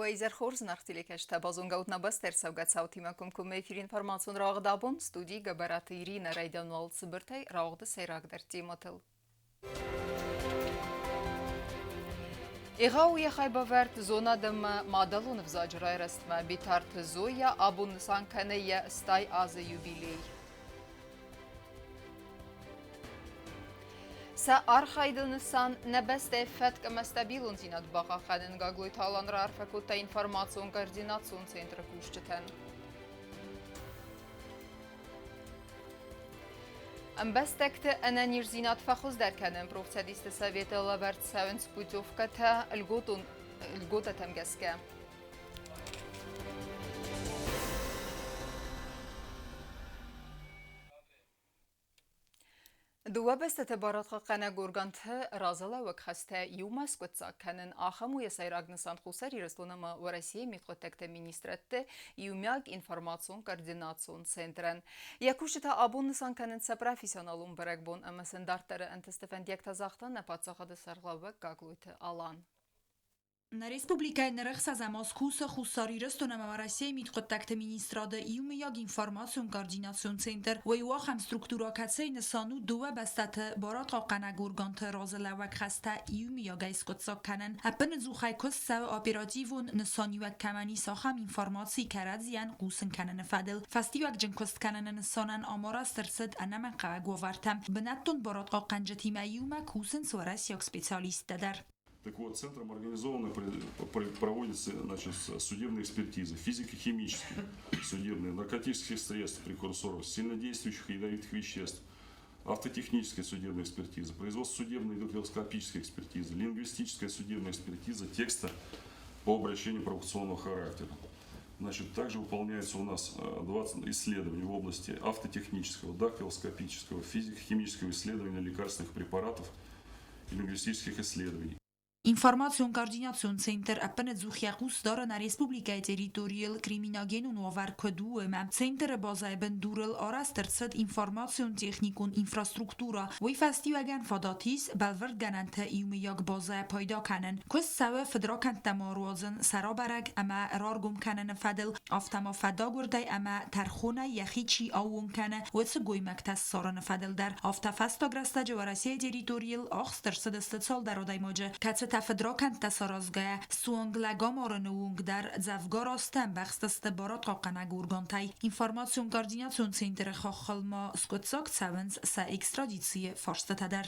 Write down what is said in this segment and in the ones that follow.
Уӕ изӕр хорз, зынаргъ телекӕсджытӕ, базонгӕ ут нӕ бӕстӕ ӕрцӕугӕ цаутимӕ комкоммӕ эфиры информацион рауагъд абон студийы Гӕбӕраты Иринӕ райдиан уал цыбыртӕй рауагъды сӕйрагдӕр темӕтыл. Егъау йӕ хайбавӕрд зонад ӕмӕ мадӕлон ӕвзаджы райрӕзтмӕ Битарты Зоя абон нысан кӕны йӕ 80 азы юбилей. Сӕ архайды нысан нӕ бӕстӕйы фӕтк ӕмӕ стабилондзинад бахъахъхъӕнын Гаглойты Алан раарфӕ кодта информацион-координацион центры кусджытӕн. Ӕмбӕстӕгты ӕнӕниздзинад фӕхуыздӕр кӕнын профцӕдисты советы лӕвӕрд цӕуынц путевкӕтӕ льготон льготӕтӕм гӕсгӕ. Дыууӕ бӕстӕты барадхъахъхъӕнӕг органты разылӕууӕг хӕстӕ иумӕ скъуыддзаг кӕнын ахӕм у йӕ сӕйраг нысан Хуссар Ирыстон ӕмӕ Уӕрӕсейы мидхъуыддӕгты министрӕдты иумиаг информацион-координацион центрӕн. Йӕ кусджытӕ абон нысан кӕнынц сӕ профессионалон бӕрӕгбон ӕмӕ сын дарддӕры ӕнтысты фӕндиӕгтӕ загъта нӕ паддзахады сӕргълӕууӕг Гаглойты Алан. Нӕ республикӕйы ныр ӕхсӕзӕм аз кусы Хуссар Ирыстон ӕмӕ Уӕрӕсейы мидхъуыддӕгты министрады иумӕйаг информацион-координацион центр. Уый у ахӕм структурӕ, кӕцыйы нысан у дыууӕ бӕстӕты барадхъахъхъӕнӕг органты разылӕууӕг хӕстӕ иумӕйагӕй скъуыддзаг кӕнын. Ӕппынӕдзухӕй куыст цӕуы оперативон нысаниуӕг кӕмӕн ис, ахӕм информаци кӕрӕдзийӕн хъусын кӕныны фӕдыл. Фӕстиуӕгджын куыст кӕныны нысанӕн ӕмарӕзт ӕрцыд ӕнӕмӕнгхъӕуӕг уавӕртӕ. Бынӕттон барадхъахъхъӕнджытимӕ иумӕ кусынц уӕрӕсейаг специалисттӕ дӕр. Так вот, центром организованно проводятся, значит, судебные экспертизы, физико-химические, судебные, наркотических средств, прекурсоров, сильнодействующих и ядовитых веществ, автотехническая судебная экспертиза, производство судебной и дактилоскопической экспертизы, лингвистическая судебная экспертиза текста по обращению провокационного характера. Значит, также выполняются у нас 20 исследований в области автотехнического, дактилоскопического, физико-химического исследования лекарственных препаратов и лингвистических исследований. Информацион-координацион центр ӕппынӕдзух йӕ хъус дары нӕ республикӕйы территорийыл криминогенон уавӕр куыд у ӕмӕ центры базӕйы бындурыл арӕзт ӕрцыд информацион-техникон инфраструктурӕ. Уый фӕстиуӕгӕн фадат ис бӕлвырдгӕнӕнты иумӕйаг базӕйӕ пайда кӕнын. Куыст цӕуы фыдракӕндтӕ ма руадзын, сӕ рабӕрӕг ӕмӕ раргом кӕныны фӕдыл, афтӕ ма фӕдагуырдӕй ӕмӕ тӕрхонӕй йӕхи чи аууон кӕны, уыцы гоймӕгтӕ ссарыны фӕдыл дӕр. Афтӕ фӕстаг рӕстӕджы Уӕрӕсейы территорийыл ахст ӕрцыдысты цалдӕр адӕймаджы, кӕцытӕ фыдракӕндтӕ саразгӕйӕ, суанг лӕгамарыны онг дӕр дзӕвгар азты ӕмбӕхстысты барадхъахъхъӕнӕг органтӕй. Информацион-координацион центры хаххыл ма скъуыддзаг цӕуынц сӕ экстрадицийы фарстытӕ дӕр.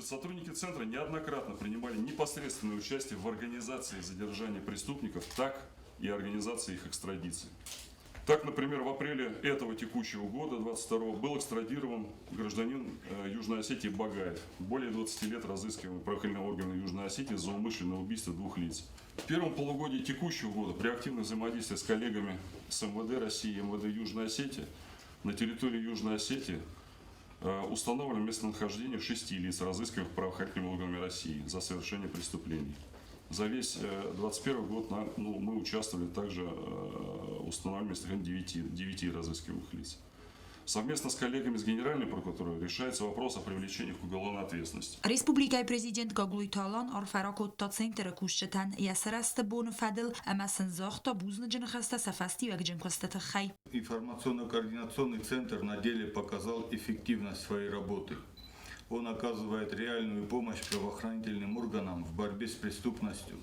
Сотрудники центра неоднократно принимали непосредственное участие в организации задержания преступников, так и организации их экстрадиции. Так, например, в апреле этого текущего года, 22 был экстрадирован гражданин Южной Осетии Багаев, более 20 лет разыскиваемый правоохранительными органами Южной Осетии за умышленное убийство двух лиц. В первом полугодии текущего года при активном взаимодействии с коллегами с МВД России и МВД Южной Осетии на территории Южной Осетии установлено местонахождение шести лиц, разыскиваемых правоохранительными органами России за совершение преступлений. За весь 2021 год ну, мы участвовали также, установили местонахождение 9 разыскиваемых лиц. Совместно с коллегами из Генеральной прокуратуры решается вопрос о привлечении к уголовной ответственности. Республикӕйы президент Гаглойты Алан арфӕ ракодта центры кусджытӕн йӕ сырӕзты боны фӕдыл ӕмӕ сын загъта бузныджы ныхӕстӕ сӕ фӕстиуӕгджын куысты тыххӕй. Информационно-координационный центр на деле показал эффективность своей работы. Он оказывает реальную помощь правоохранительным органам в борьбе с преступностью,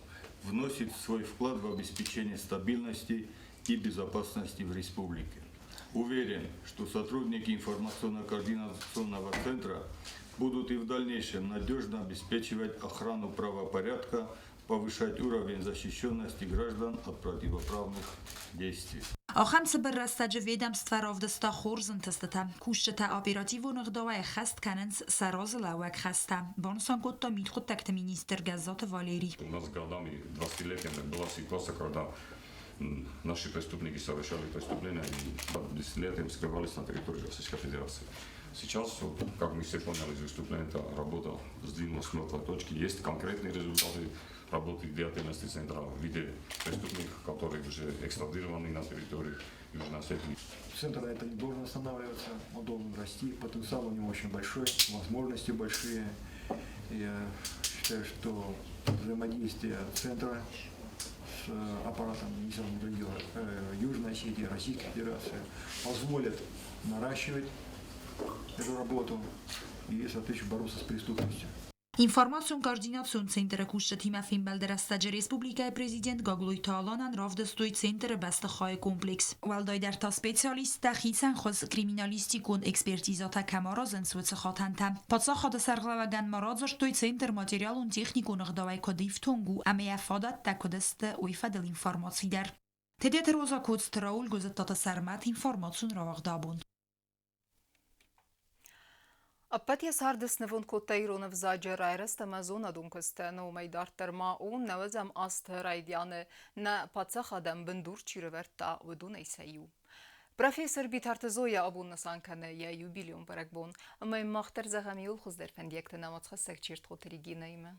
вносит свой вклад в обеспечение стабильности и безопасности в республике. Уверен, что сотрудники информационно-координационного центра будут и в дальнейшем надежно обеспечивать охрану правопорядка, повышать уровень защищенности граждан от противоправных действий. Ахӕм цыбыр рӕстӕджы ведомствӕ равдыста хорз ӕнтыстытӕ. Кусджытӕ оперативон ӕгъдауӕй ӕххӕст кӕнынц сӕ разылӕууӕг хӕстӕ, банысан кодта мидхъуыддӕгты министр Гӕззаты Валерий. У нас годами, 20-летиями была ситуация, когда наши преступники совершали преступления и десятилетиями скрывались на территории Российской Федерации. Сейчас, как мы все поняли из выступления, эта работа сдвинулась с мертвой точки. Есть конкретные результаты работы деятельности центра в виде преступников, которые уже экстрадированы на территорию Южной Осетии. Центр на это не должен останавливаться, он должен расти, потенциал у него очень большой, возможности большие. Я считаю, что взаимодействие центра с с аппаратом Министерства внутренних дел Южной Осетии, Российской Федерации позволят наращивать эту работу и, соответственно, бороться с преступностью. Информацион координацион центры кусджытимӕ фембӕлды рӕстӕджы республикӕйы президент Гаглойты Аланӕн равдыстой центры бӕстыхайы комплекс. Уӕлдайдӕр та специалисттӕ хицӕн хуыз криминалистикон экспертизӕтӕ кӕм аразынц, уыцы хатӕнтӕ. Паддзахады сӕргълӕууӕгӕн ма радзырдтой, центр материалон-техникон ӕгъдауӕй куыд ифтонг у ӕмӕ йӕ фадӕттӕ куыд сты, уый фӕдыл информаци дӕр. Тедеты Роза Коцты Рауль, Гуызыттаты Сӕрмӕт, информацион рауагъд абон. Ӕппӕт йӕ царды снывонд кодта ирон ӕвзаджы райрӕзт ӕмӕ зонадон куыстӕн. Уымӕй дарддӕр ма у нӕуӕдзӕм азты райдианы нӕ паддзахадӕн бындур чи рывӕрдта, уыдонӕй сӕ иу. Профессор Битарты Зоя абон нысан кӕны йӕ юбилейон бӕрӕгбон. Ӕмӕ йын мах дӕр зӕгъӕм иууыл хуыздӕр фӕндиӕгтӕ нӕ уацхӕссӕг Чертхъоты Регинӕимӕ.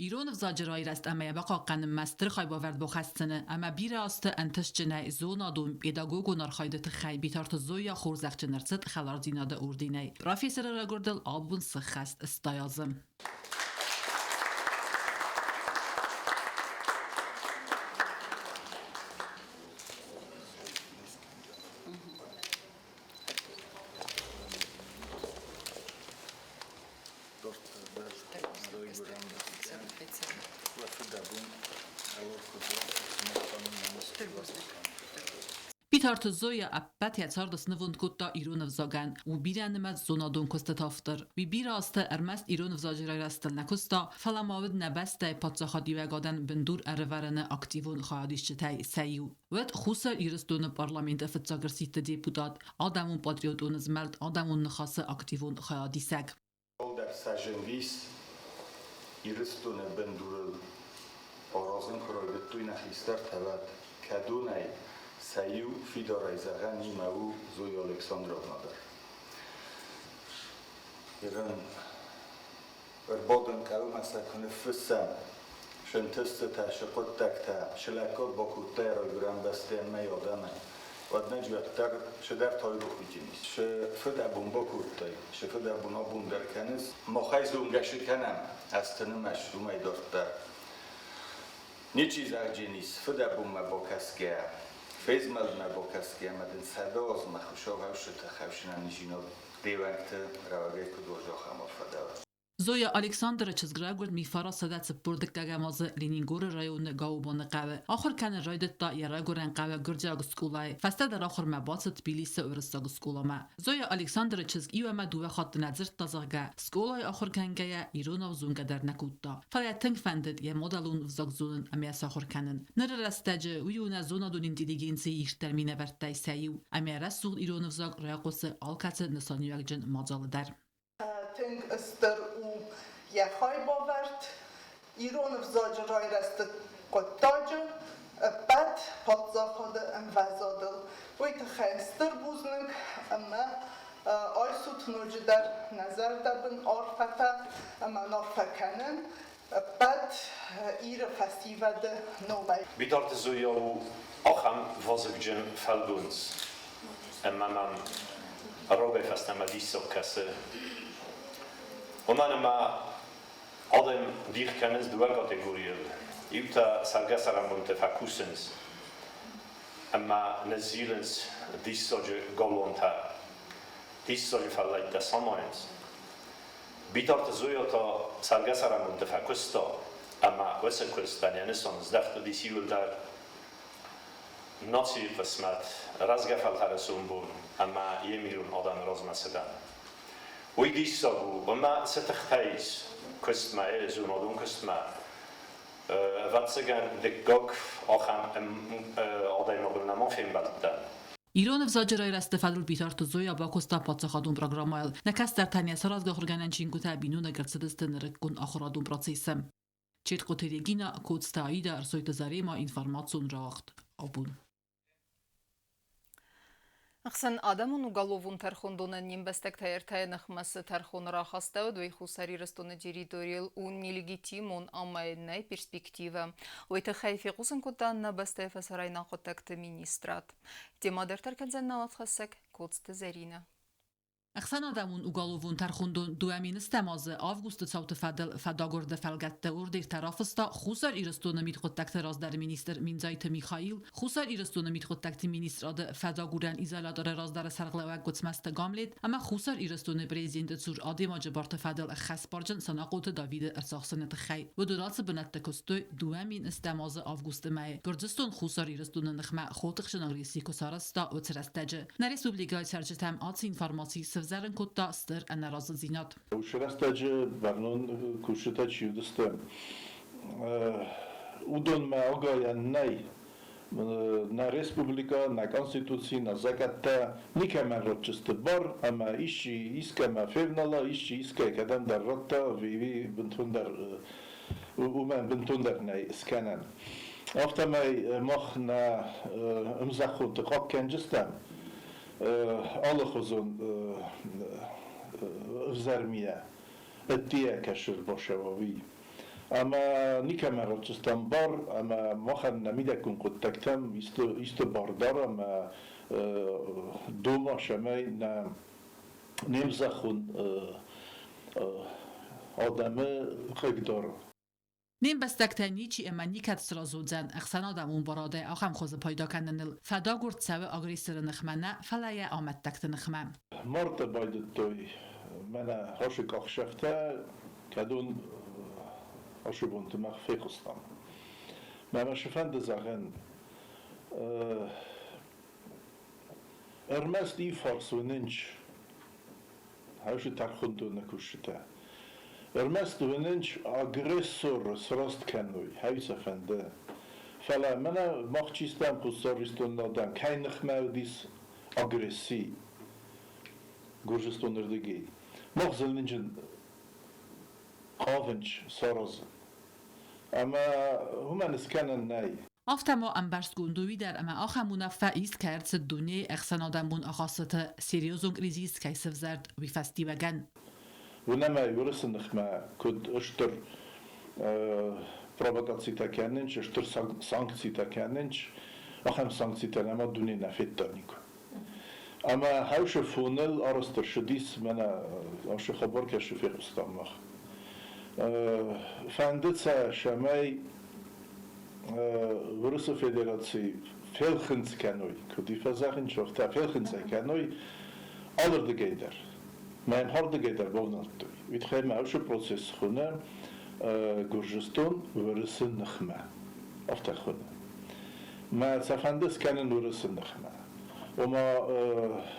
Ирон ӕвзаджы райрӕзт ӕмӕ йӕ бахъахъхъӕнынмӕ стыр хайбавӕрд бахӕсдзӕн ӕмӕ бирӕ азты ӕнтыстджынӕй зонадон, педагогон архайды тыххӕй Битарты Зоя хорзӕхджын ӕрцыд Хӕлардзинады орденӕй. Профессоры райгуырдыл абон сыххӕст 80 азы. Битарты Зоя ӕппӕт йӕ царды снывонд кодта ирон ӕвзагӕн. У бирӕнымӕц зонадон куыстыты автор. Уый бирӕ азты ӕрмӕст ирон ӕвзаджы райрӕзтыл нӕ куыста, фӕлӕ ма уыд нӕ бӕстӕйы паддзахадиуӕгадӕн бындур ӕрӕвӕрыны активон хайадисджытӕй сӕ иу. Уӕд Хуссар Ирыстоны парламенты фыццаг ӕрсидты депутат, адӕмон патриотон змӕлд Адӕмон ныхасы активон хайадисӕг. Уӕлдӕр сӕ Ирыстоны бындурыл аразын куы райдыдтой нӕ хистӕртӕ, уӕд кӕдонӕй сӕ иу фидарӕй зӕгъӕн имӕ у Зоя Александровна дӕр. Ирын ӕрбадын хъӕуы мӕ сӕ куы ныффыссӕм, се нтыстытӕ, се хъуыддӕгтӕ, се лӕггад бакодта йӕ райгуырӕн бӕстӕйӕн мӕ адӕмӕн, уӕд нӕ уӕддӕр цыдӕр тайрох уыдзӕнис. Цы фыдӕбон бакодтай, цы фыдӕбон абон дӕр кӕныс, махӕй зонгӕ цы кӕнӕм, азты нымӕц уымӕй дарддӕр. Ничи зӕгъдзӕнис, фыдӕбонмӕ бакӕсгӕйӕ, фезмӕлдмӕ бакӕсгӕйӕ ӕмӕ дын 100 азмӕ Хуыцау хӕфсыты хӕфсынӕнизинад де уӕнгты рӕуӕгӕй куыд уазахӕм фӕдӕуӕд. Зоя Александры чызг райгуырд Мифара 142-ӕм азы Ленингоры районы Гаубоны хъӕуы. Ахуыр кӕнын райдыдта йӕ райгуырӕн хъӕуы гуырдзиаг скъолайы. Фӕстӕдӕр ахуырмӕ бацыд Тбилисы уырыссаг скъоламӕ. Зоя Александры чызг иу ӕмӕ дыууӕ хатты нӕ дзырдта, зӕгъгӕ, скъолайы ахуыр кӕнгӕйӕ иронау зонгӕ дӕр нӕ кодта. Фӕлӕ тынг фӕндыд йӕ мадӕлон ӕвзаг зонын ӕмӕ йӕ сахуыр кӕнын. Ныры рӕстӕджы уый у нӕ зонадон интеллигенцийы ирддӕр минӕвӕрттӕй сӕ иу, ӕмӕ рӕсугъд ирон ӕвзаг райхъуысы алкӕцы нысаниуӕгджын мадзалы дӕр. Тынг стыр у йӕ хайбавӕрд ирон ӕвзаджы райрӕзты хъуыддаджы ӕппӕт паддзахады ӕмвӕзадыл. Уый тыххӕй стыр бузныг ӕмӕ айсут ноджыдӕр нӕ зӕрдӕбын арфӕтӕ ӕмӕ арфӕ кӕнын ӕппӕт Иры фӕсивӕды номӕй. Битарты Зоя у ахӕм вазыгджын фӕлгонц, ӕмӕ мӕм рагӕй фӕстӕмӕ диссаг кӕсы. Уымӕн ӕмӕ адӕм дих кӕнынц дыууӕ категорийыл. Иутӕ цӕргӕ-цӕрӕнбонты фӕкусынц ӕмӕ ныззилынц диссаджы галуантӕ, диссаджы фӕллӕйттӕ самайынц. Битарты Зоя та цӕргӕ-цӕрӕнбонты фӕкуыста ӕмӕ уыцы куыстӕн йӕ нысан здӕхт уыдис иуылдӕр нацийы хъысмӕт, рӕзгӕ фӕлтӕры сомбон ӕмӕ йе мирон адӕмы размӕ цыдӕн. Уый диссаг у, ӕмӕ цы тыхтӕ ис куыстмӕ, зонадон куыстмӕ, ӕвӕццӕгӕн, дыккаг ахӕм адӕймагыл нӕма фембӕлдтӕн. Ирон ӕвзаджы райрӕзты фӕдыл Битарты Зоя бакуыста паддзахадон программӕйыл. Нӕ кӕстӕртӕн йӕ саразгӕ ахуыргӕнӕн чингуытӕ биноныг ӕрцыдысты нырыккон ахуырадон процессы. Четкъоты Регина, Коцты Аида, Ӕрсойты Зарема, информацион рауагъд абон. Ӕхсӕнадӕмон уголовон тӕрхондонӕн не мбӕстӕгтӕ ӕртӕйы ныхмӕ цы тӕрхон рахастӕуыд, уый Хуссар Ирыстоны территорийыл у нелегитимон ӕмӕ нӕй перспективӕ. Уый тыххӕй фехъусын кодта нӕ бӕстӕйы фӕсарӕйнаг хъуыддӕгты министрад. Темӕ дарддӕр кӕндзӕн нӕ уацхӕссӕг Коцты Зӕринӕ. Ӕхсӕнадӕмон уголовон тӕрхондон 2010 азы августы цауты фӕдыл фӕдагуырды фӕлгӕтты ордертӕ рафыста Хуссар Ирыстоны мидхъуыддӕгты раздӕры министр Миндзайты Михаил, Хуссар Ирыстоны мидхъуыддӕгты министрады фӕдагурӕн изоляторы раздӕры сӕргълӕууӕг Гуыцмӕзты Гамлет ӕмӕ Хуссар Ирыстоны президенты цур адӕймаджы барты фӕдыл ӕххӕстбарджын Санахъоты Давиды ӕрцахсыны тыххӕй. Уыдон ацы бынӕтты куыстой 2010 азы августы мӕйы Гуырдзыстон Хуссар Ирыстоны ныхмӕ хотыхджын агресси куы сарӕзта, уыцы рӕстӕджы. Нӕ республикӕйы цӕрджытӕм ацы информаци сывзӕрын кодта стыр ӕнӕразыдзинад. Уыцы рӕстӕджы бӕрнон кусджытӕ чи уыдысты, уыдонмӕ агайӕн нӕй. Нӕ республикӕ, нӕ конституци, нӕ закъӕттӕ никӕмӕн ратдзысты бар, ӕмӕ исчи искӕмӕ февнала, исчи искӕй кӕдӕмдӕр радта, ӕви бынтондӕр уымӕн бынтондӕр нӕй скӕнӕн. Афтӕмӕй мах нӕ ӕмзӕххонты хъахъхъӕнджыстӕм алыхуызон ӕвзӕр мийӕ, ӕддейӕ кӕсы ӕрбацӕуа, уый. Ӕмӕ никӕмӕ ратдзыстӕм бар, ӕмӕ махӕн нӕ мидӕггон хъуыддӕгтӕм исты бар дӕр ӕмӕ дома, цӕмӕй нӕ не мзӕххон адӕмы хъыгдара. Не мбӕстӕгтӕй ничи ӕмӕ никӕд сразы уыдзӕн ӕхсӕнадӕмон барадӕй ахӕм хуызы пайда кӕныныл. Фӕдагуырд цӕуы агрессоры ныхмӕ нӕ, фӕлӕ йӕ амӕттӕгты ныхмӕ. Марты байдыдтой мӕнӕ ацы къахсӕфтӕ, кӕдон ацы бонты мах фехъуыстам. Мӕ цы фӕнды зӕгъын, ӕрмӕст иу фарс уынынч хӕсы тӕрхондоны кусджытӕ. Ӕрмӕст уынынч агрессоры сраст кӕной, хӕй сӕ фӕнды. Фӕлӕ мӕнӕ мах чи стӕм Хуссар Ирыстоны адӕм, кӕй ныхмӕ уыдис агресси Гуырдзыстоны рдыгӕй. Мах зылынджын хъавынч саразын. Ӕмӕ уымӕн скӕнӕн нӕй. Афтӕ ма ӕмбӕрстгонд у уый дӕр, ӕмӕ ахӕм уынаффӕ ист кӕй ӕрцыд дунейы ӕхсӕнадӕмон ахастыты серьезон кризис кӕй сӕвзӕрд, уый фӕстиуӕгӕн. Уынӕм ӕй Уырысы ныхмӕ куыд стыр провокацитӕ кӕнынц, стыр санкцитӕ кӕнынц, ахӕм санкцитӕ нӕма дуне нӕ федта никуы. Ӕмӕ хӕусы фоныл арӕзт ӕрцыдис мӕнӕ ацы хабар кӕсы фехъуыстам мах. Фӕнды сӕ, цӕмӕй Уырысы Федераци фелхынцъ кӕной, куыд фӕзӕгъынц, афтӕ фелхынцъ кӕной алырдыгӕй дӕр. Мӕм ардыгӕй дӕр бавнӕлдтой. Уый тыххӕй мӕ уыцы процесс хуыны Гуырдзыстон Уырысы ныхмӕ. Афтӕ хуыны. Мӕ цӕфӕнды скӕнын Уырысы ныхмӕ. Ома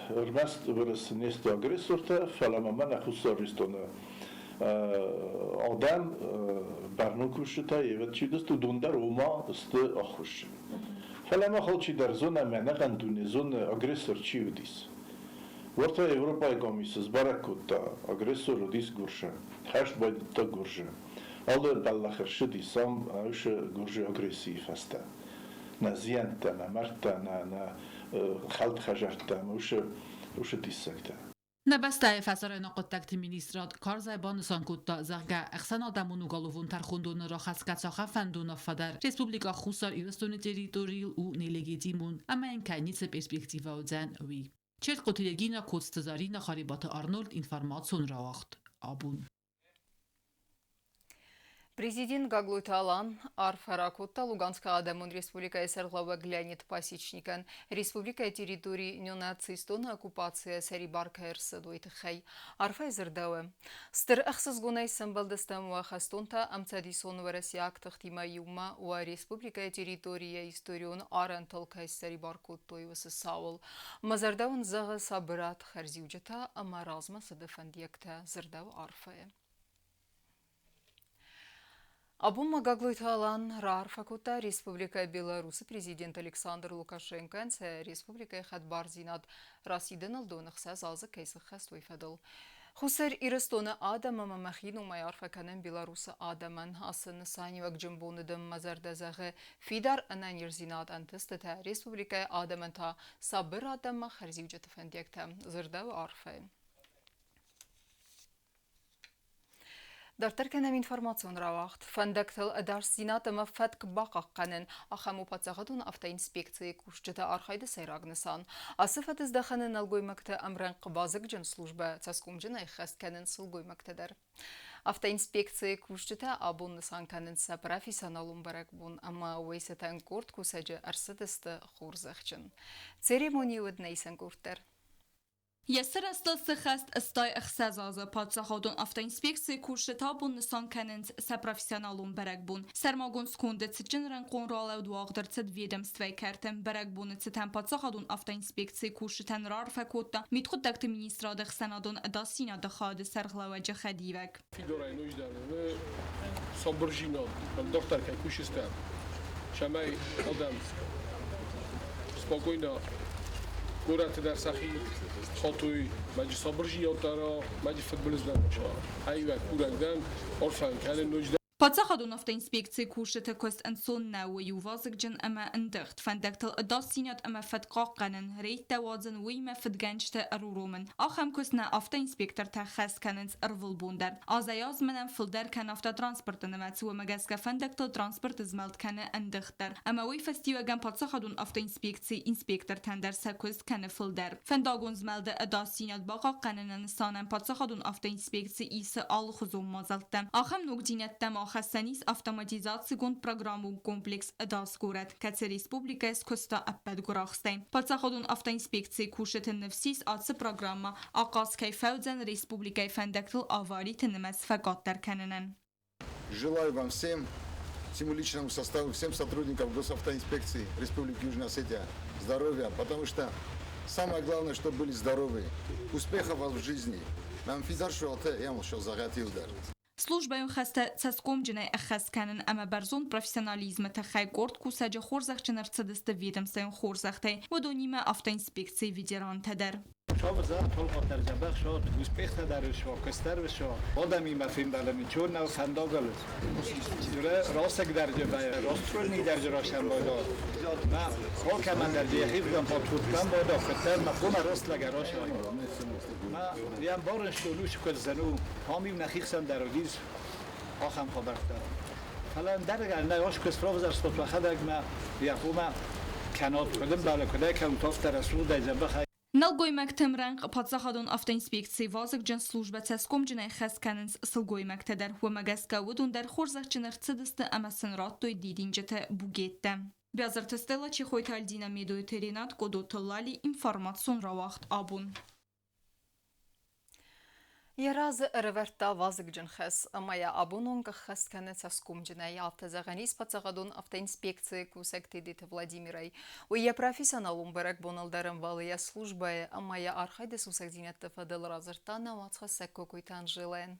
ӕрмӕст Уырысы не сты агрессортӕ, фӕлӕ ма мӕнӕ Хуссар Ирыстоны адӕм, бӕрнон кусджытӕ, ӕвӕд чи уыдысты, уыдон дӕр ома сты ӕххуысджын. Фӕлӕ мах алчидӕр зонӕм, ӕнӕхъӕн дуне зоны, агрессор чи уыдис. Уӕртӕ Европӕйы комисси сбӕрӕг кодта, агрессор уыдис Гуырзы. Хӕст байдыдта Гуырзы. Алы бӕллӕх ӕрцыдис ам уыцы Гуырзы агрессийы фӕстӕ. Нӕ зиӕнттӕ, нӕ мӕрдтӕ, нӕ хӕлд хӕдзӕрттӕ ӕмӕ уыцы диссӕгтӕ. Нӕ бӕстӕйы фӕсарӕйнаг хъуыддӕгты министрад карзӕй банысан кодта, зӕгъгӕ, ӕхсӕнадӕмон уголовон тӕрхондоны рахӕсгӕ цахӕмфӕнды уынаффӕ дӕр Республикӕ Хуссар Ирыстоны территорийыл у нелегитимон ӕмӕ йын кӕй ницы перспективӕ уыдзӕн, уый. Черткъуты Регина, Коцты Заринӕ, Харебаты Арнольд, информацион рауагъд абон. Президент Гаглойты Алан арфӕ ракодта Луганскы Адӕмон Республикӕйы сӕргълӕууӕг Леонид Пасечникӕн республикӕйы территорийы неонацистон оккупацийӕ сӕрибар кӕй ӕрцыд, уый тыххӕй. Арфӕйы дзырдӕуы. Стыр ӕхсызгонӕй сӕмбӕлдыстӕм уӕ хӕстонтӕ ӕмцӕдисон уӕрӕсейаг тыхтимӕ иумӕ уӕ республикӕйы территорийӕ историон арӕнтыл кӕй ссӕрибар кодтой, уыцы цауыл. Мӕ зӕрдӕ уын зӕгъы сабырад, хӕрзиуджытӕ ӕмӕ размӕ цыды фӕндиӕгтӕ, дзырдӕуы арфӕйы. Абон ма Гаглойты Алан раарфӕ кодта Республикӕ Беларусы президент Александр Лукашенкойӕн сӕ республикӕйы хӕдбардзинад расидыныл доны 6 азы кӕй сыххӕст, уый фӕдыл. Хуссар Ирыстоны адӕм ӕмӕ мӕхи номӕй арфӕ кӕнӕм Беларусы адӕмӕн. Ацы нысаниуӕгджын боны дын мӕ зӕрдӕ зӕгъы фидар ӕнӕниздзинад, ӕнтыстытӕ, республикӕйы адӕмӕн та сабыр адӕммӕ хӕрзиуджыты фӕндиӕгтӕ, дзырдӕуы арфӕйы. Дарддӕр кӕнӕм информацион рауагъд. Фӕндӕгтыл ӕдасдзинад ӕмӕ фӕтк бахъахъхъӕнын ахӕм у паддзахадон автоинспекцийы кусджыты архайды сӕйраг нысан. Ацы фӕдыздӕхӕны нӕлгоймӕгты ӕмрӕнхъ базыгджын службӕ цӕсгомджынӕй ххӕст кӕнынц сылгоймӕгтӕ дӕр. Автоинспекцийы кусджытӕ абон нысан кӕнынц сӕ профессионалон бӕрӕгбон ӕмӕ уый цытӕн къорд кусӕджы ӕрцыдысты хорзӕхджын. Церемони уыд нӕ исӕн къорд дӕр. Йӕ сырӕзтыл сыххӕст 86 азы паддзахадон автоинспекцийы кусджытӕ абон нысан кӕнынц сӕ профессионалон бӕрӕгбон. Сӕрмагонд сконды цытджын рӕнхъон ралӕуд уагъд ӕрцыд ведомствӕйы кӕрты. Бӕрӕгбоны цытӕн паддзахадон автоинспекцийы кусджытӕн раарфӕ кодта мидхъуыддӕгты министрады ӕхсӕнадон ӕдасдзинады хайады сӕргълӕууӕджы хӕдивӕг. Фидорӕй ноджыдӕр сабырдзинад ӕндӕрдӕр кӕй кусыстӕм, цӕмӕй адӕм спокойно горӕты дӕр сӕхи хатой, мӕджы сабырдзинад дӕр, мӕджы фыдбылыз дӕр аивӕг курӕг дӕн, арфӕ кӕнын ноджыдӕр. Паддзахадон автоинспекцийы кусджыты куыст ӕнцон нӕу, иу вазыгджын ӕмӕ ӕндыгъд фӕндӕгтыл ӕдасдзинад ӕмӕ фӕткхъахъхъӕнын, рейдтӕ уадзын, уыимӕ фыдгӕнджыты ӕруромын. Ахӕм куыст нӕ автоинспектортӕ хӕс кӕнынц ӕрвылбон дӕр. Азӕй-азмӕ нӕм фылдӕр кӕны автотранспорты нымӕц, уымӕ гӕсгӕ фӕндӕгтыл транспорты змӕлд кӕны ӕндыгъддӕр. Ӕмӕ уый фӕстиуӕгӕн паддзахадон автоинспекцийы инспектортӕн дӕр сӕ куыст кӕны фылдӕр. Фӕндагон змӕлды ӕдасдзинад бахъахъхъӕныны нысанӕн паддзахадон автоинспекци исы алыхуызон мадзӕлттӕ. Ахӕм ногдзинӕдтӕм ахӕссӕн ис автоматизацигонд программон комплекс «Ӕдас горӕт», кӕцы республикӕйы скуыста ӕппӕт гуырахстӕй. Паддзахадон автоинспекцийы кусджыты ныфс ис, ацы программӕ ахъаз кӕй фӕуыдзӕн республикӕйы фӕндӕгтыл авариты нымӕц фӕкъаддӕр кӕнынӕн. Желаю вам всем, всему личному составу, всем сотрудникам госавтоинспекции Республики Южная Осетия здоровья, потому что самое главное, чтобы были здоровы. Успехов вам в жизни. Нам фидар дӕр. Службӕйон хӕстӕ цӕсгомджынӕй ӕххӕст кӕнын ӕмӕ бӕрзонд профессионализмы тыххӕй къорд кусӕджы хорзӕхджын ӕрцыдысты ведомствӕйон хорзӕхтӕй, уыдонимӕ автоинспекцийы ветерантӕ дӕр. Нӕлгоймӕгты ӕмрӕнхъ паддзахадон автоинспекцийы вазыгджын службӕ цӕсгомджынӕй хӕс кӕнынц сылгоймӕгтӕ дӕр. Уымӕ гӕсгӕ уыдон дӕр хорзӕхджын ӕрцыдысты ӕмӕ сын радтой дидинджыты букеттӕ. Бязырты Стелла, Чехойты Альдина, Медойты Ренат, Къодоты Лали, информацион рауагъд абон. Йӕ разы ӕрӕвӕрдта вазыгджын хӕс ӕмӕ йӕ абон онг ӕххӕст кӕны цӕсгомджынӕй, афтӕ зӕгъӕн ис паддзахадон автоинспекцийы кусӕг Тедеты Владимирӕй. Уый йӕ профессионалон бӕрӕгбоныл дӕр ӕмбӕлы йӕ службӕйы ӕмӕ йӕ архайды сусӕгдзинӕдты фӕдыл радзырдта нӕ уацхӕссӕг Кокойты Анжелӕйӕн.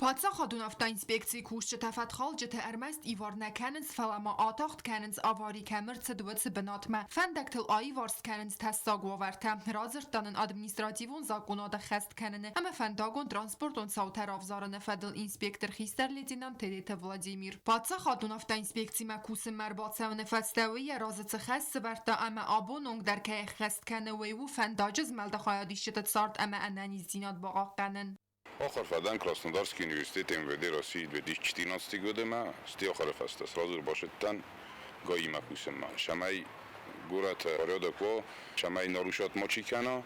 Паддзахадон автоинспекцийы кусджытӕ фӕткхалджыты ӕрмӕст ивар нӕ кӕнынц, фӕлӕ ма атагъд кӕнынц авари кӕм ӕрцыд, уыцы бынатмӕ. Фӕндӕгтыл аиварс кӕнынц тӕссаг уавӕртӕ. Радзырдта нын административон закъонад ӕххӕст кӕныны ӕмӕ фӕндагон-транспортон цаутӕ равзарыны фӕдыл инспектор хистӕр лейтенант Тедеты Владимир. Паддзахадон автоинспекцимӕ кусынмӕ ӕрбацӕуыны фӕстӕ уый йӕ разы цы хӕс сӕвӕрдта ӕмӕ абон онг дӕр кӕй ӕххӕст кӕны, уый у фӕндаджы змӕлды хайадисджыты цард ӕмӕ ӕнӕниздзинад бахъахъхъӕнын. Ахуыр фӕдӕн Краснодарский университет МВД России 2014 годӕмӕ, сти ахуыры фӕстӕ сразу ӕрбацыдтӕн ГАИ-мӕ кусынмӕ, цӕмӕй горӕты порядок уа, цӕмӕй нарушать мачи кӕна,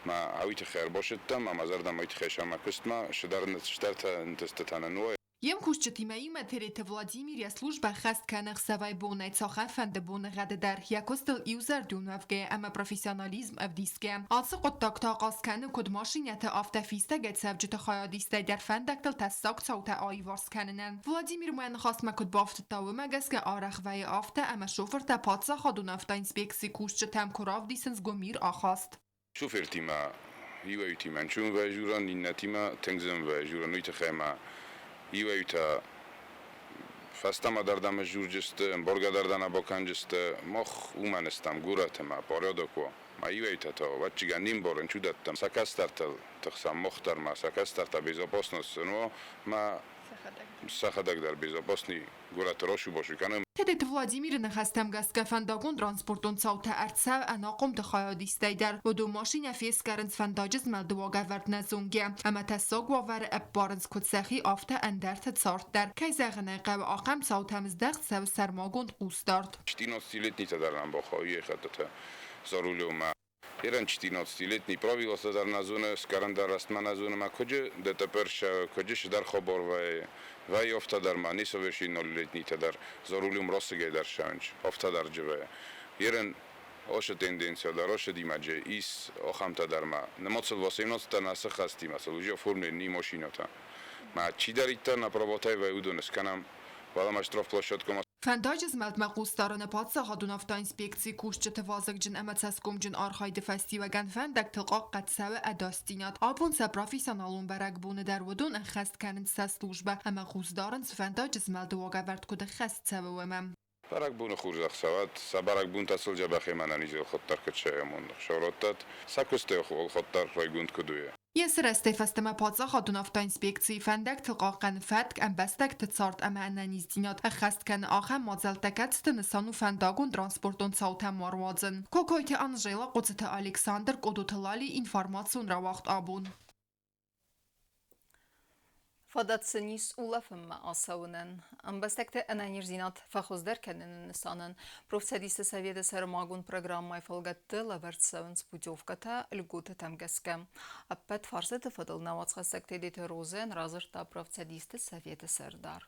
мӕ уый тыххӕй ӕрбацыдтӕн, мӕ зӕрдӕмӕ уый тыххӕй сӕ мӕ куыстмӕ, цыдӕртӕ ӕнтыстытӕ нын уа. Йе мкусджытимӕ иумӕ Тереты Владимир йӕ службӕ ӕххӕст кӕны ӕхсӕвӕй-бонӕй цахӕмфӕнды боныгъӕды дӕр, йӕ куыстыл иузӕрдион уӕвгӕйӕ ӕмӕ профессионализм ӕвдисгӕ. Ацы хъуыддаг та ахъаз кӕны куыд машинӕты, афтӕ фистӕгӕй цӕвджыты хайадистӕй дӕр фӕндӕгтыл тӕссаг цаутӕ аиварс кӕнынӕн. Владимир мӕ ныхасмӕ куыд бафтыдта, уымӕ гӕсгӕ арӕх вӕййы афтӕ, ӕмӕ шофыртӕ паддзахадон автоинспекцийы кусджытӕм куы равдисынц гуымир ахаст. Шофертимӕ иуӕй-иутимӕ ӕнцон вӕзурӕн, иннӕтимӕ тынг зын вӕзурӕн, уый тыххӕй ма иуӕй-иутӕ фӕстӕмӕ дӕр дӕм сдзурджысты, ӕмбаргӕ дӕр дӕ нӕ бакӕнджысты. Мах уымӕн стӕм горӕты ма порядок уа. Ма иуӕй-иутӕ та ӕвӕццӕгӕн не мбарын чудӕттӕм. Сӕ кӕстӕртыл тыхсӕм мах дӕр ма сӕ кӕстӕртӕ безопасность сын уа, ма. Сӕхӕдӕг дӕр безопасный горӕты рашубашу кӕнӕм. Тедеты Владимиры ныхӕстӕм гӕсгӕ фӕндагон-транспортон цаутӕ ӕрцӕуы ӕнахъомты хайадистӕй дӕр. Уыдон машинӕ фесгӕрынц фӕндаджы змӕлды уагӕвӕрд нӕ зонгӕ ӕмӕ тӕссаг уавӕры ӕппарынц куыд сӕхи, афтӕ ӕндӕрты цард дӕр. Кӕй зӕгъын ӕй хъӕуы, ахӕм цаутӕм здӕхт цӕуы сӕрмагонд хъусдард. 14-летнитӕ дӕр нӕм бахауы ехӕдтытӕ за рулем. Ерӕн 14-летний правила дӕр нӕ зоны, скӕрын дӕр рӕстмӕ нӕ зоны мӕ куыджы, ДТП куыджы сыдӕр хабар вӕййы. Вӕййы афтӕ дӕр ма несовершеннолетнитӕ дӕр за рулем расыгӕй дӕр ссӕуынц, афтӕ дӕр джывӕйы. Ерӕн ашы тенденция дӕр, ашы димӕджы ис ахӕмтӕ дӕр ма. Нымӕцыл 18 нӕ сыххӕстимӕ сыл уже оформлены машинӕтӕ. Мӕ чидӕриддӕр нӕ правотӕй вӕййы, уыдон скӕнӕм, фӕлӕ ма штрафплощадкӕмӕ. Фӕндаджы змӕлдмӕ хъусдарыны паддзахадон автоинспекцийы кусджыты вазыгджын ӕмӕ цӕсгомджын архайды фӕстиуӕгӕн фӕндӕгтыл хъахъхъӕд цӕуы ӕдасдзинад. Абон сӕ профессионалон бӕрӕгбоны дӕр уыдон ӕххӕст кӕнынц сӕ службӕ ӕмӕ хъус дарынц фӕндаджы змӕлды уагӕвӕрд куыд ӕххӕст цӕуы, уымӕ. Бӕрӕгбоны хорзӕх цӕуӕд, сӕ бӕрӕгбонтӕ сыл дзӕбӕхӕй мӕнӕнизыл хуыддӕр куыд сӕйамон, сӕродтӕд, сӕ куыстӕй хуыддӕр райгонд куыд уйа. Йӕ сырӕзтӕй фӕстӕмӕ паддзахадон автоинспекцийы фӕндӕгтыл хъахъхъӕны фӕтк, ӕмбӕстӕгты цард ӕмӕ ӕнӕниздзинад ӕххӕст кӕны ахӕм мадзӕлттӕ, кӕцыты нысан у фӕндагон-транспортон цаутӕ ма руадзын. Кокойты Анжела, Хъоцыты Александр, Къодоты Лали, информацион рауагъд абон. Фадат сын ис улӕфынмӕ ацӕуынӕн. Ӕмбӕстӕгты ӕнӕниздзинад фӕхуыздӕр кӕныны нысанӕн профцӕдисы советы сӕрмагонд программӕйы фӕлгӕтты лӕвӕрд цӕуынц путевкӕтӕ льготӕтӕм гӕсгӕ. Ӕппӕт фарстыты фӕдыл нӕ уацхӕссӕг Тедеты Розӕн радзырдта профцӕдисты советы сӕрдар.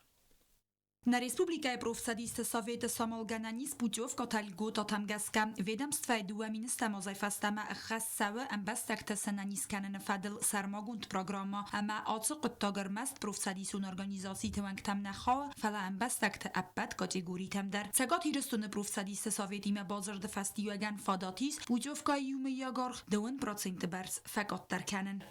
Нӕ республикӕйы профцӕдисты советы самалгӕнӕн ис путевкӕтӕ льготӕтӕм гӕсгӕ. Ведомствӕйы дыууӕ министрӕм азӕй фӕстӕмӕ ӕххӕст цӕуы ӕмбӕстӕгты сӕнӕниз кӕныны фӕдыл сӕрмагонд программӕ ӕмӕ ацы хъуыддаг ӕрмӕст профцӕдисон организациты уӕнгтӕм нӕ хауы, фӕлӕ ӕмбӕстӕгты ӕппӕт категоритӕм дӕр. Цӕгат Ирыстоны профцӕдисты советимӕ бадзырды фӕстиуӕгӕн фадат ис путевкӕйы иумӕйаг аргъ 2% бӕрц фӕкъаддӕр кӕнын.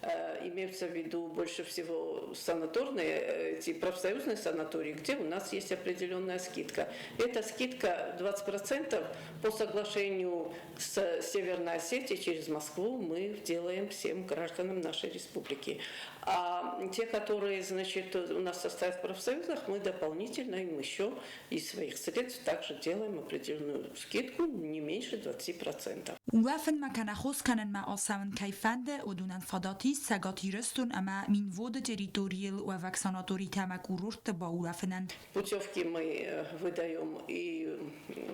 Имеются в виду больше всего санаторные, эти профсоюзные санатории, где у нас есть определенная скидка. Эта скидка 20% по соглашению с Северной Осетией через Москву мы делаем всем гражданам нашей республики. А те, которые, значит, у нас состоят в профсоюзах, мы дополнительно им еще из своих средств также делаем определенную скидку не меньше 20%. Улӕфынмӕ кӕнӕ хос кӕнынмӕ ацӕуын кӕй фӕнды, уыдонӕн фадат ис Цӕгат Ирыстон ӕмӕ Минводы территорийыл уӕвӕг санаторитӕ ӕмӕ курортты баулӕфынӕн. Путевки мы выдаем и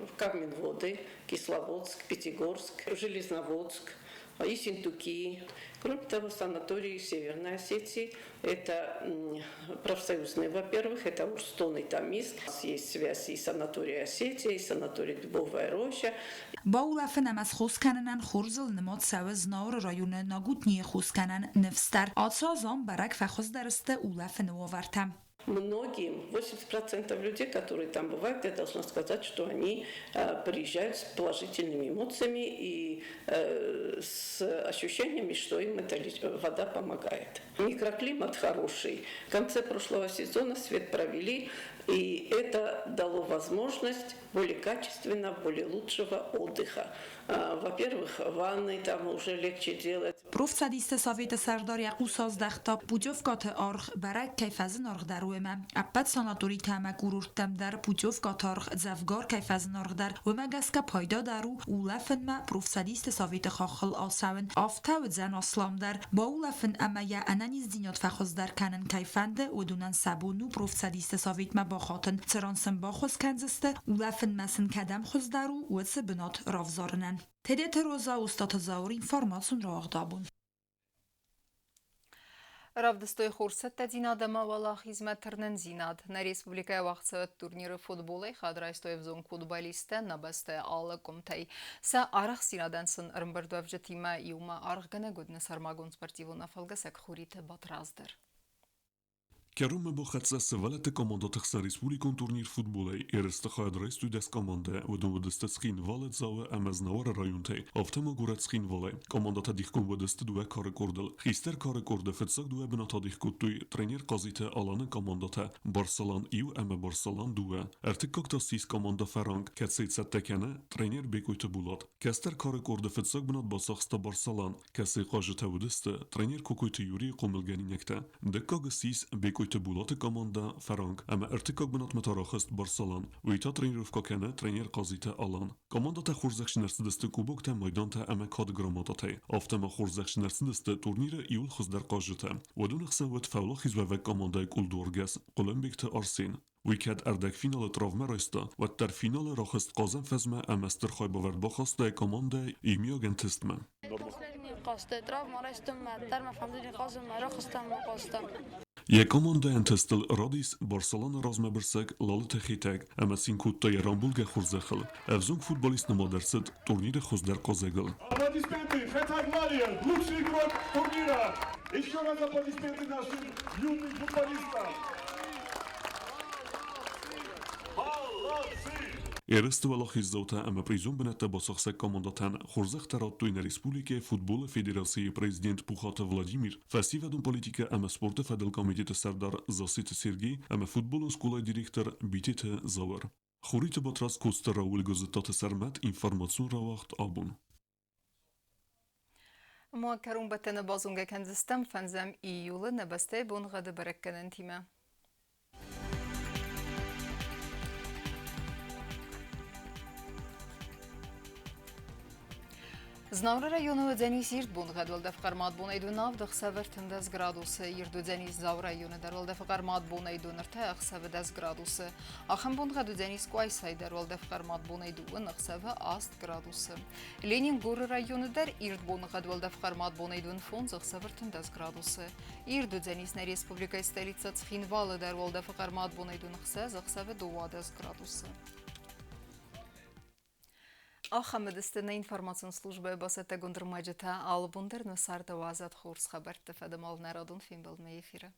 в Кавминводы, Кисловодск, Пятигорск, Железноводск, Ессентуки. Кроме того, санатории Северной Осетии. Это профсоюзные, во-первых, это Урстон и Тамиск. Есть связь и санаторий Осетия, и санаторий Дубовая роща. Баулӕфын ӕмӕ схос кӕнынӕн хорзыл нымад цӕуы Знауыры районы Нагутнийы хосгӕнӕн Ныфс дӕр. Ацы аз ам бӕрӕг фӕхуыздӕр сты улӕфыны уавӕртӕ. Многим, 80% людей, которые там бывают, я должна сказать, что они приезжают с положительными эмоциями и с ощущениями, что им эта вода помогает. Микроклимат хороший. В конце прошлого сезона свет провели, и это дало возможность более качественного, более лучшего отдыха. Во-первых, ванны там уже легче делать. Профцӕдисты советы сӕрдар йӕ хъус аздӕхта, путевкӕты аргъ бӕрӕг кӕй фӕзынаргъдӕр, уымӕ. Ӕппӕт санаторитӕ ӕмӕ курорттӕм дӕр путевкӕты аргъ дзӕвгар кӕй фӕзынаргъдӕр, уымӕ гӕсгӕ пайда дӕр у улӕфынмӕ профцӕдисты советы хаххыл ацӕуын. Афтӕ уыдзӕн асламдӕр. Баулӕфын ӕмӕ йӕ ӕнӕниздзинад фӕхуыздӕр кӕнын кӕй фӕнды, уыдонӕн сӕ бон у профцӕдисты советмӕ бахатын, цыран сын баххуыс кӕндзысты, улӕфынмӕ сын кӕдӕм хуыздӕр у, уыцы бынат равзарынӕн. Тедеты Роза, Устаты Зауыр, информацион рауагъд абон. Равдыстой хорзцӕттӕдзинад ӕмӕ уӕлахизмӕ тырнындзинад. Нӕ республикӕйы уагъдцӕуӕг турниры футболӕй хӕд райстой ӕвзонг футболисттӕ нӕ бӕстӕйы алы къуымтӕй. Сӕ арӕхстдзинадӕн сын ӕрӕмбырдуӕвджытимӕ иумӕ аргъгӕнӕг уыд нӕ сӕрмагонд спортивон афӕлгӕсӕг Хуриты Батрадз дӕр. Кӕронмӕ бахӕццӕ сывӕллӕтты командӕты хсӕн республикон турнир футболӕй. Ерысты хайад райстой 10 командӕ. Уыдон уыдысты Цхинвалы, Дзауы ӕмӕ Знауыры районтӕй, афтӕ ма горӕт Цхинвалӕй. Командӕтӕ дихгонд уыдысты дыууӕ кары къордыл. Хистӕр кары къорды фыццаг дыууӕ бынат адих кодтой тренер Хъазиты Аланы командӕтӕ Барсалан иу ӕмӕ Барсалан дыууӕ. Ӕртыккаг та ссис командӕ Фӕранк, кӕцыйы цӕттӕ кӕны тренер Бекъойты Булат. Кӕстӕр кары къорды фыццаг бынат бацахста Барсалан, кӕцыйы хъазджытӕ уыдысты тренер Кокойты Юрийы хъомылгӕнинӕгтӕ. Дыккаг ссис Бекъойты Кокойты Булаты командӕ Фӕранк ӕмӕ ӕртыккаг бынатмӕ та рахызт Барсалан. Уый та тренировкӕ кӕны тренер Хъазиты Алан. Командӕтӕ хорзӕхджын ӕрцыдысты кубоктӕ, майдантӕ ӕмӕ кады грамотатӕй. Афтӕ ма хорзӕхджын ӕрцыдысты турниры иууыл хуыздӕр хъазджытӕ. Уыдоны хсӕн уыд фӕуӕлахизуӕвӕг командӕйы къулдуаргӕс Хъуылымбегты Арсен. Уый кӕд ӕрдӕгфиналы травмӕ райста, уӕддӕр финалы рахызт хъазӕн фӕзмӕ ӕмӕ стыр хайбавӕрд бахаста йӕ командӕйы иумиаг ӕнтыстмӕ. Йӕ командӕйы ӕнтыстыл радис Барселоны размӕбырсӕг Лалыты Хетӕг ӕмӕ цин кодта йӕ рамбулгӕ хорзӕхыл. Ӕвзонг футболист нымад ӕрцыд турниры хуыздӕр хъазӕгыл. Аплодисменты Хетӕг Лалийӕн, лучший игрок турнира! Еще раз аплодисменты нашим юным футболистам! Молодцы! Ерысты уӕлахиздзаутӕ ӕмӕ призон бынӕттӕ бацахсӕг командӕтӕн хорзӕхтӕ радтой нӕ республикӕйы футболы федерацийы президент Пухаты Владимир, фӕсивӕдон политикӕ ӕмӕ спорты фӕдыл комитеты сӕрдар Зассеты Сергей ӕмӕ футболон скъолайы директор Битеты Зауыр. Хуриты Батрадз Коцты Рауль Гуызыттаты Сӕрмӕт информацион рауагъд абон. Ма кӕронбӕттӕны базонгӕ кӕндзыстӕм фӕндзӕм июлы нӕ бӕстӕйы боныгъӕды бӕрӕггӕнӕнтимӕ. Знауыры районы уыдзӕнис ирд боныгъӕд уӕлдӕф хъӕрмад бонӕй дон авд ӕхсӕв 13 градусы, ирд уыдзӕнис Дзауы районы дӕр уӕлдӕфы хъӕрмад бонӕй дон ӕртӕ ӕхсӕвы 10 градусы. Ахӕм боныгъӕд уыдзӕнис Къуайсайы дӕр уӕлдӕф хъӕрмад бонӕй дыууын ӕхсӕвы 8 градусы. Ленингоры районы дӕр ирд боныгъӕд уӕлдӕф хъӕрмад бонӕй дон фондз ӕхсӕвы 13 градусы. Ирд уыдзӕнис нӕ республикӕйы столицӕ Цхинвалы дӕр уӕлдӕфы хъӕрмад бонӕй дон ӕхсӕз ӕхсӕвы 12 градусы. Ахӕм уыдысты нӕ информацион службӕйы бацӕттӕгонд ӕрмӕджытӕ. Алы бон дӕр нӕ царды уадзӕд хорз хабӕртты фӕдыл нӕ радон фембӕлдмӕ эфиры.